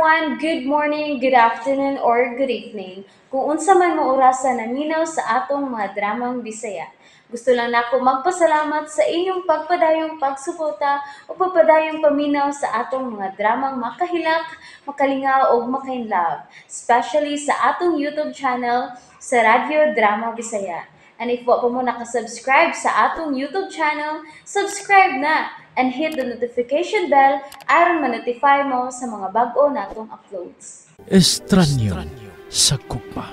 Everyone! Good morning, good afternoon, or good evening. Kung unsa man mo orasa naminaw sa atong mga dramang Bisaya. Gusto lang nako magpasalamat sa inyong pagpadayong pagsuporta o pagpadayong paminaw sa atong mga dramang makahilak, makalingaw ug makainlove, especially sa atong YouTube channel sa Radyo Drama Bisaya. And if wa pa mo nakasubscribe sa atong YouTube channel, subscribe na and hit the notification bell aron ma-notify mo sa mga bag-o natong uploads. Estranyo sa gugma.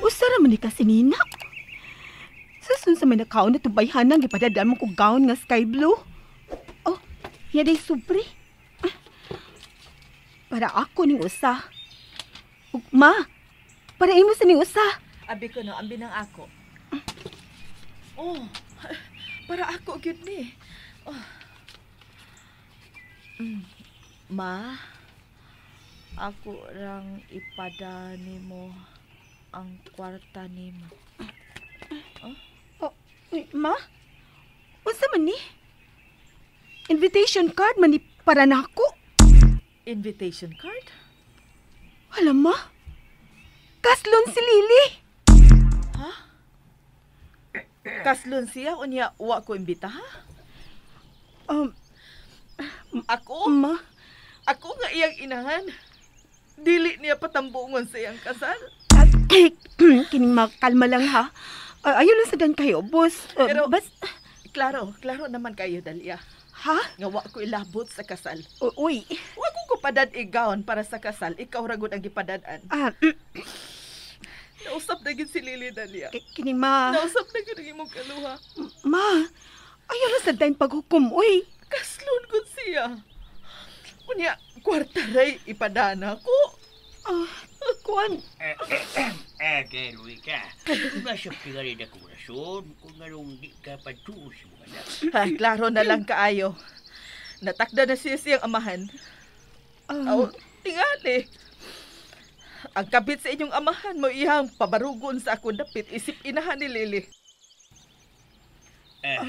Usa ra man ni ka si Nina. Susun sa may nakaon na tubayhanan, gipadadaan mo ko gown nga sky blue. Oh, yaday sobre. Ah, para ako ning usa. Ug ma, para imo sa ning usa. Abi ko no, ambi ng ako. Oh, para ako gyud ni. Oh. Ma, ako rang ipada nimo ang kwarta nimo. Oh, uy, ma? Unsa man ni? Invitation card man ni para nako. Invitation card? Alam ma, kaslon si Lily. Kaslon siya unya wa ko imbita ha? Ako? Ma, Ako nga iyang inahan. Dili niya patambungon sa iyang kasal. Kining makalma lang ha. Ayaw lang sa dan kayo, boss. Pero- bas, Klaro, klaro naman kayo, Dalia. Ha? Nga wa ko ilabot sa kasal. Uy. Wa ko kupadad i-gown para sa kasal. Ikaw ra gud ang gipadad-an. Nausap na gid si Lily, Dalia. Kining ma. Nausap na gid ang imong kaluha. Ma, ayaw lang sa dan paghukom, uy. Kaslon gud siya. Unya, kwarta ray ipadana ko. Ah, kuan. Eh, Luisa, masok ka rin akong rason kung anong di ka patuo sa mga anak. Ha, klaro na lang kaayo. Natakda na siya siyang amahan. Aw, tingali. Ang kabit sa inyong amahan mo iyang pabarugon sa akong dapit isip inahan ni Lily. Eh,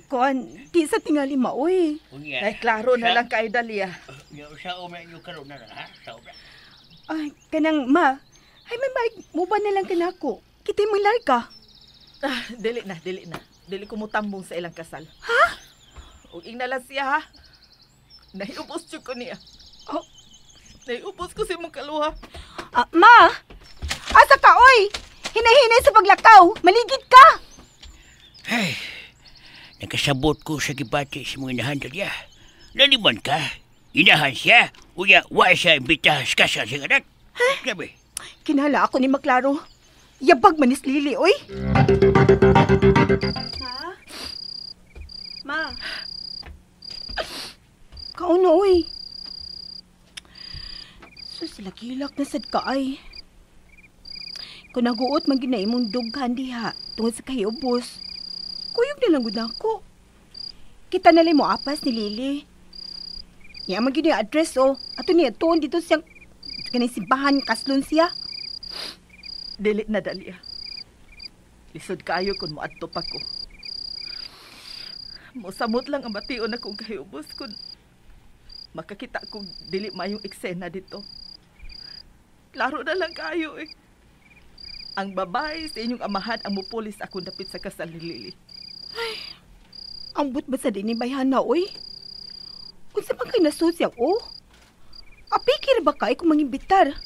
Kuan, di sa tingali ma, uy. Unya, Ay, klaro na lang kay Dalia. Sa una inyo karon na lang, ha? Sa una. Ay, kanang ma. Ay, may maig, muba na lang kanako. Kita mo larga. Ah, dili na, dili na. Dili ko mutambong sa ilang kasal. Ha? Ug ingna lang siya, ha? Nahiubos jud ko niya. Oh. Nahiubos ko si imong kaluha. Ah, ma! Asa ka, oy? Hinay-hinay sa paglakaw. Maligid ka. Hey, nakasabot ko sa gibati sa mga inahan, Dalia. Laliman ka. Inahan siya. Unya, wa siya imbitahan sa kasal sa anak. Grabe. Kinala ako ni Maklaro. Yabag manis Lily, oy. Ma? Ma? Kauna, oy. Sus, lagilak na sad ka, ay. Kung naguot man gina imong dughan diha, tungod sa kahiubos, kuyog na lang gud nako. Kita na lang mo apas ni Lily. Niya man gid yung address, oh. Ato niya tuon dito siyang kaning simbahan kaslon siya. Dili na, Dalia. Lisod kaayo kung moadto pa ko. Mosamot lang ang bation akong kahiubos kung makakita kong dili mayong eksena dito. Klaro na lang kayo eh. Ang babae sa inyong amahan ang mupulis akong dapit sa kasal ni Lily. Ambot ba sa dinhi bayhana, oy? Unsa man kay nasusya, oh? Apikir ba kay kung mangimbitar?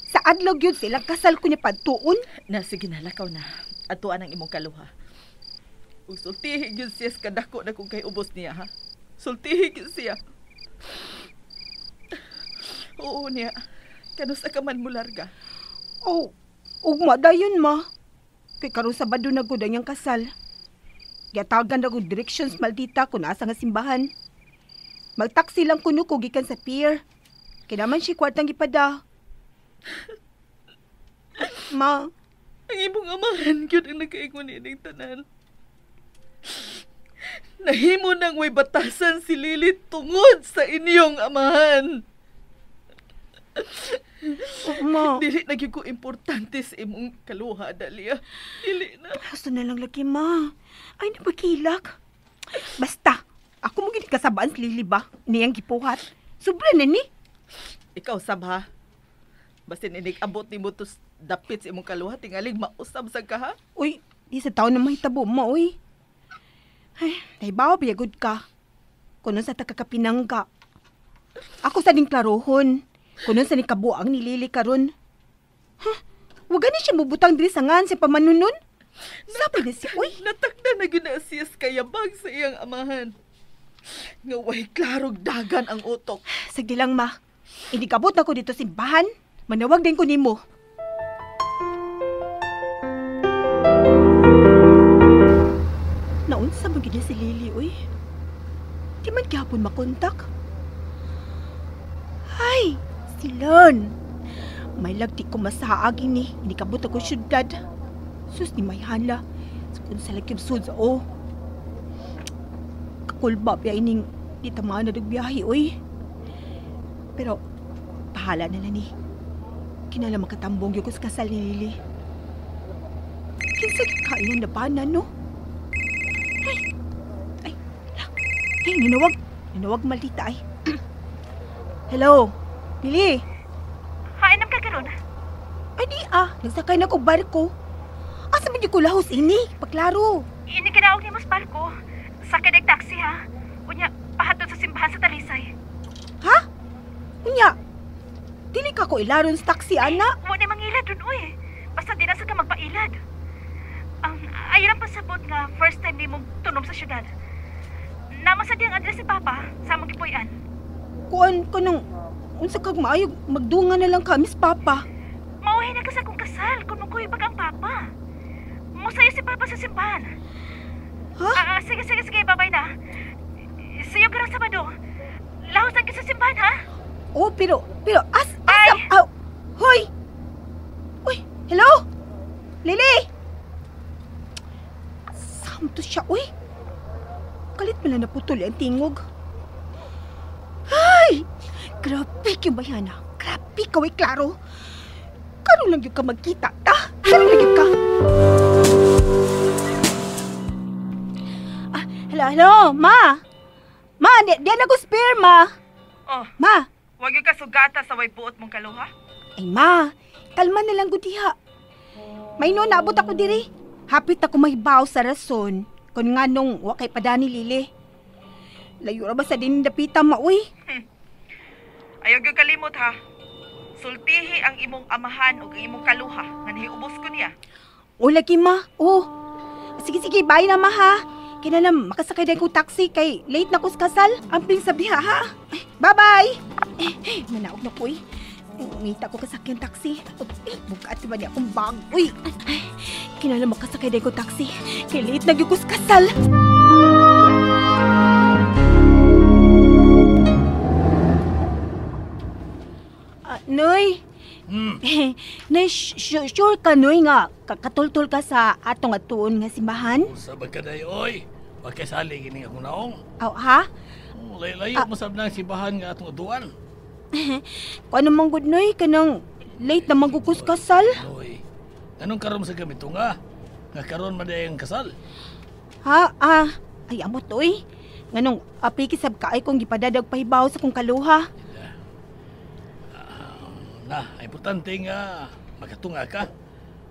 Sa adlaw gyud silang kasal ko niya padtuon. Na, sige na, lakaw na. Atuan ang imong kaluha. Ug sultihi gyud siya sa kadako na kung kay ubos niya, ha? Sultihi gyud siya. Oo niya. Kanusa ka man mo larga? Oh, ugma dayon ma. Kay karon Sabado na gud ang iyang kasal. Giyatagan na gud directions maldita kung asa nga simbahan. Magtaksi lang kuno ko gikan sa pier. Kay naman siya kwartang gipada. Ma, Ang imong amahan gyud ang nakaingon nining tanan. Nahimo nang way batasan si Lily tungod sa inyong amahan. Ma. Dili na gyud ko importante sa imong kaluha, Dalia. Dili na. Gusto na lang lagi, ma. Ay, napagkilak. Basta, ako mo gini kasabaan si Lily ba? Niyang gipuhat. Sobra na ni. Ikaw sab ha. Basin inig-abot nimo to dapit sa imong kaluha tingaling mausab sa ka ha. Uy, di sa taon na mahitabo mo, uy. Ay, nahibaw, biyagod ka. Kuno sa takakapinangga. Ako sa ding klarohon. Kuno sa ni kabuang ni Lily karon. Huh? Wag gani siya mubutang diri sa ngan sa pamanunon. Sabi na siya, uy. Natakda na gyud na siya sa kayabag sa iyang amahan. Nga way klarog dagan ang utok. Sige lang, ma. Inikabot na ko dito simbahan. Manawag din ko nimo. Naunsa man gyud si Lily, uy. Di man gihapon makontak. Ay, silon. May lagti ko masaag ini. Inikabot ako syudad. Sus ni Mayhala. Kung sa lagim sud sa o. Kakulba biya ining di tamaan na biyahe, uy. Pero, pahala na lang ni. Kinala makatambong yung sa kasal ni Lily. Kinsa kain na ba na, no? Ay, ay, ay, ninawag. Ninawag maldita, ay. Hello, Lily. Hainam ka karon? Ay, di ah. Nagsakay na ko barko. Asa man ko lahos ini? Paklaro. Ini kinaog ni mas barko. Sakay nag taxi ha. Unya, pahatod sa simbahan sa Talisay. Ha? Unya, dili ka ko ilaron sa taxi, ana. Wa ni mangilad dun, uy. Basta di na sa ka magpailad. Ang ayaw lang pasabot nga first time ni mong tunom sa syudad. Nama sa diyang address ni Papa sa among gipuy-an. Kuan ko nung unsa kag maayo magdungan na lang kami sa Papa. Mauhi na ka sa akong kasal kung mukuypag ang Papa. Musayo si Papa sa simbahan. Ha? Sige, sige, sige. Babay na. See you karong Sabado. Lahos ang sa simbahan, ha? Oh, pero, as, as, hoy! Uy, hello? Lily! Samto siya, uy. Kalit mo lang naputol ang tingog. Ay! Grabe yung bayana. Grabe ka, uy, klaro. Karoon lang yun ka magkita, ta? Karoon lang yun ka. Ah, hello, hello, ma! Ma, di na ko spare, ma. Oh. Ma! Wag yung kasugata sa way buot mong kaluha. Ay, ma, kalma na lang gudiha. May no, naabot ako diri. Hapit ako mahibaw sa rason. Kung nga nung wa kay padani Lily. Layo ra ba sa dinindapita, ma, uy? Ayaw yung kalimot, ha? Sultihi ang imong amahan o ang imong kaluha nga nahiubos ko niya. O, lagi, ma. Oh. Sige, sige, bye na, ma, ha? Kinalam, makasakay din ko taxi kay late na ko sa kasal. Amping sabiha, ha? Bye-bye! Eh, manaog na ko, eh. Ngita ko kasakyan taxi. Eh, bukat ba niya akong bag? Uy! Ay, kinalam, makasakay din ko taxi kay late na ko sa kasal. Noy! Noy, sure ka, Noy, nga katultul ka sa atong atuon nga simbahan? Usab ka day, oy. Pagkasali gini akong naong. Aw, ha? Layo-layo mo sab na simbahan nga atong atuan. Kung ano mang good, Noy, kanang late na magkukus kasal. Noy, anong karon sa gamito nga? Nga karon man ang kasal? Ha? Ah, ay amot, oy. Nganong apiki sab kaay kong gipadadag pahibaw sa kong kaluha. Na, importante nga makatunga ka.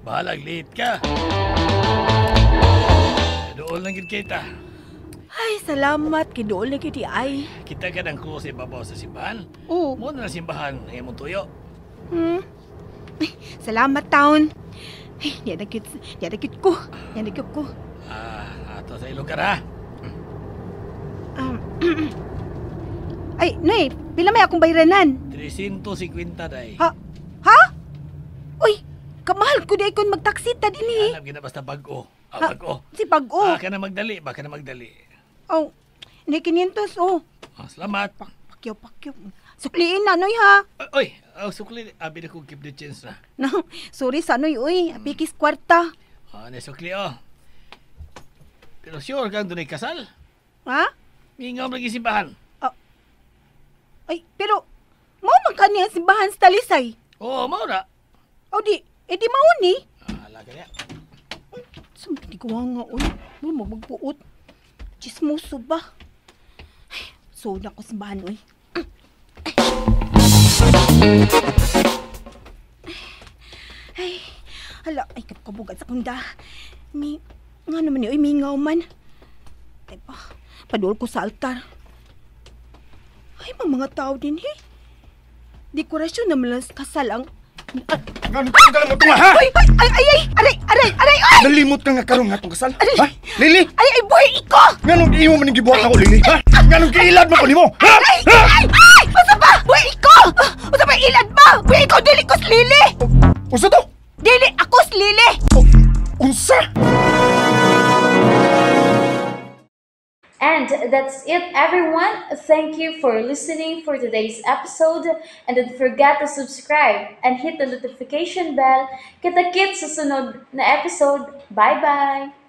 Bahalag late ka. Doon lang gid kita. Ay, salamat. Kidool na gid ay. Kita ka ng krus ibabaw sa simbahan. Oo. Mo na simbahan ang imong tuyo. Ay, salamat, taon. Ay, niya na ko. Niya na ko. Ah, ato sa ilong ka na. Ay, Noy, pila may akong bayranan? 350 day. Ha? Ha? Uy, kamahal ko di kon magtaksita din eh. Alam gina basta bag-o. Ah, bag-o. Si bag-o. Ah, ka na magdali, baka na magdali. Oh, ni 500 oh. Ah, salamat. Pakyaw, pakyaw. Sukliin na, Noy, ha? Oy, oh, sukli. Abi na kong keep the chance na. No, sorry sa Noy, uy. Apikis kwarta. Ah, ni sukli, oh. Pero sure kang dunay kasal? Ha? Mingaw lagi simbahan. Ay, pero mao man kani ang simbahan sa Talisay. Oo, mao na. O di, eh di mao ni. Ah, ala ka niya. Sumpi ko nga, uy. Mo magbuot. Chismoso ba? Ay, so na ko simbahan, uy. Ay, hala, ay kabugat sa kunda. Mi, nga naman ni, oy, mingaw man. Tay pa, padul ko sa altar. Ay, mga tao din, he. Dekorasyon naman lang sa kasal ang... Nganong ka mo tunga, ha? Ay, ay, ay, ay, ay, aray, aray, aray, ay! Nalimot ka nga karon nga atong kasal? Aray. Ha? Lili? Ay, ay, buhay iko! Nganong imo man ning gibuhat ako, Lili? Ha? Nganong giilad mo ko nimo? Ha? Ay, Ha? ay, ay! Unsa ba? Buhay iko! Unsa ba ilad ba? Buhay iko, dili ko si Lili! Unsa to? Dili ako si Lili! Unsa? And that's it, everyone. Thank you for listening for today's episode. And don't forget to subscribe and hit the notification bell. Kita-kits sa sunod na episode. Bye-bye!